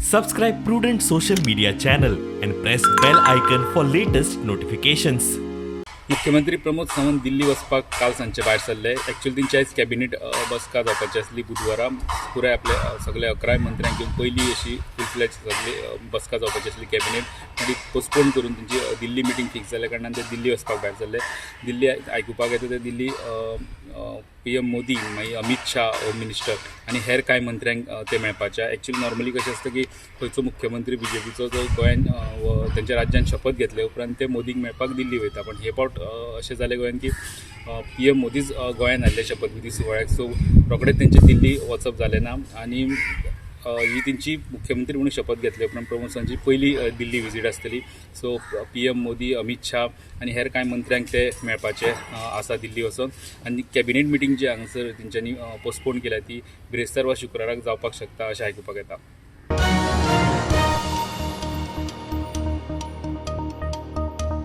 Subscribe Prudent Social Media channel and press bell icon for latest notifications. मुख्यमंत्री प्रमोद सावंत दिल्ली वचपाक काल सांजचे भायर सरले. एक्चुअली तेंची आयज कॅबिनेट बसका जावपाची आसली बुधवारा. पुराय आपले सगळे 11 मंत्र्यांक घेवन पयली अशी फूल फ्लॅज सगळी बसका जावपाची आसली कॅबिनेट, मागीर पोस्टपोन करून तेंची दिल्ली मिटींग फिक्स जाल्या कारणान ते दिल्ली वचपाक भायर सरले. दिल्ली आयकुपाक येता ते दिल्ली पीएम मोदी, मागीर अमीत शाह होम मिनिस्टर आनी हेर कांय मंत्र्यांक ते मेळपाचे. एक्चुअली नॉर्मली कशें आसता की खंयचो मुख्यमंत्री बीजेपीचो जो गोंयान तेंच्या राज्यान शपथ घेतले उपरांत ते मोदीक मेळपाक दिल्ली वयता, पण हे फावट अशें जालें गोंयान की पीएम मोदीच गोंयान आयिल्ले शपथविधी सुवाळ्याक. सो रोखडेच तेंचे दिल्ली वचप जालें ना आनी ही तेंची मुख्यमंत्री म्हणून शपथ घेतले उपरांत प्रमोद सावंतची पयली दिल्ली विजीट आसतली. सो पीएम मोदी, अमीत शाह आनी हेर कांय मंत्र्यांक ते मेळपाचे आसा दिल्ली वचोन आनी कॅबिनेट मिटींग जी हांगासर तेंच्यांनी पोस्टपोन केल्या ती बिरेस्तार वा शुक्राराक जावपाक शकता अशें आयकुपाक येता.